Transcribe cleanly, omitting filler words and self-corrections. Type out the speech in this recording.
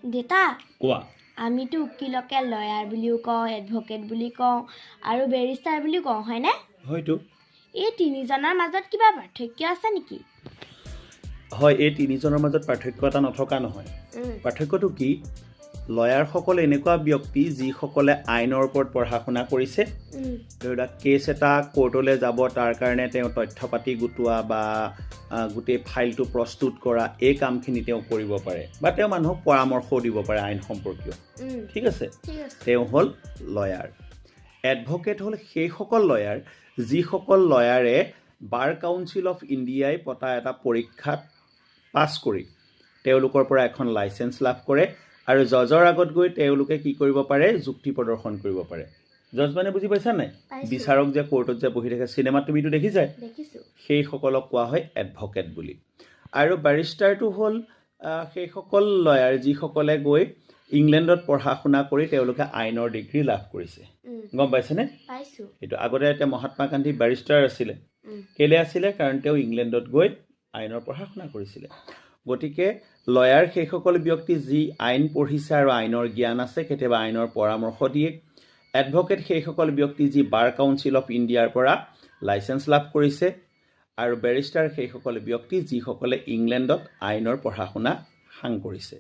দেতা, কোৱা। আমিতো উকিলকে লয়াৰ বুলিও কওঁ, এডভকেট বুলি কওঁ আৰু বেৰিষ্টাৰ বুলিও কওঁ, হয়নে? হয়তো। এই তিনিজনৰ মাজত কিবা পাৰ্থক্য আছে নেকি? হয়, এই তিনিজনৰ মাজত পাৰ্থক্য এটা নথকা নহয়। পাৰ্থক্যটো কি? লয়াৰসকল এনেকুৱা ব্যক্তি যিসকলে আইনৰ ওপৰত পঢ়া শুনা কৰিছে। ধৰি লোৱা, কেছ এটা কোৰ্টলৈ যাব, তাৰ কাৰণে তেওঁ তথ্য পাতি গোটোৱা বা গোটেই ফাইলটো প্ৰস্তুত কৰা, এই কামখিনি তেওঁ কৰিব পাৰে বা তেওঁ মানুহক পৰামৰ্শও দিব পাৰে আইন সম্পৰ্কীয়। ঠিক আছে? ঠিক আছে। তেওঁ হ'ল লয়াৰ। এডভকেট হ'ল সেইসকল লয়াৰ যিসকল লয়াৰে বাৰ কাউন্সিল অফ ইণ্ডিয়াই পতা এটা পৰীক্ষাত পাছ কৰি তেওঁলোকৰ পৰা এখন লাইচেঞ্চ লাভ কৰে আৰু জজৰ আগত গৈ তেওঁলোকে কি কৰিব পাৰে? যুক্তি প্ৰদৰ্শন কৰিব পাৰে। জজ মানে বুজি পাইছা নাই? পাইছোঁ। বিচাৰক যে কোৰ্টত যে বহি থাকে, চিনেমাত তুমিতো দেখিছাই। দেখিছোঁ। সেইসকলক কোৱা হয় এডভকেট বুলি। আৰু বেৰিষ্টাৰটো হ'ল সেইসকল লয়াৰ যিসকলে গৈ ইংলেণ্ডত পঢ়া শুনা কৰি তেওঁলোকে আইনৰ ডিগ্ৰী লাভ কৰিছে। গম পাইছেনে? পাইছোঁ। সেইটো আগতে এতিয়া মহাত্মা গান্ধী বেৰিষ্টাৰ আছিলে। কেলৈ আছিলে? কাৰণ তেওঁ ইংলেণ্ডত গৈ আইনৰ পঢ়া শুনা কৰিছিলে। গতিকে লয়াৰ সেইসকল ব্যক্তি যি আইন পঢ়িছে আৰু আইনৰ জ্ঞান আছে, কেতিয়াবা আইনৰ পৰামৰ্শ দিয়ে। এডভকেট সেইসকল ব্যক্তি যি বাৰ কাউন্সিল অফ ইণ্ডিয়াৰ পৰা লাইচেঞ্চ লাভ কৰিছে আৰু বেৰিষ্টাৰ সেইসকল ব্যক্তি যিসকলে ইংলেণ্ডত আইনৰ পঢ়া শুনা সাং কৰিছে।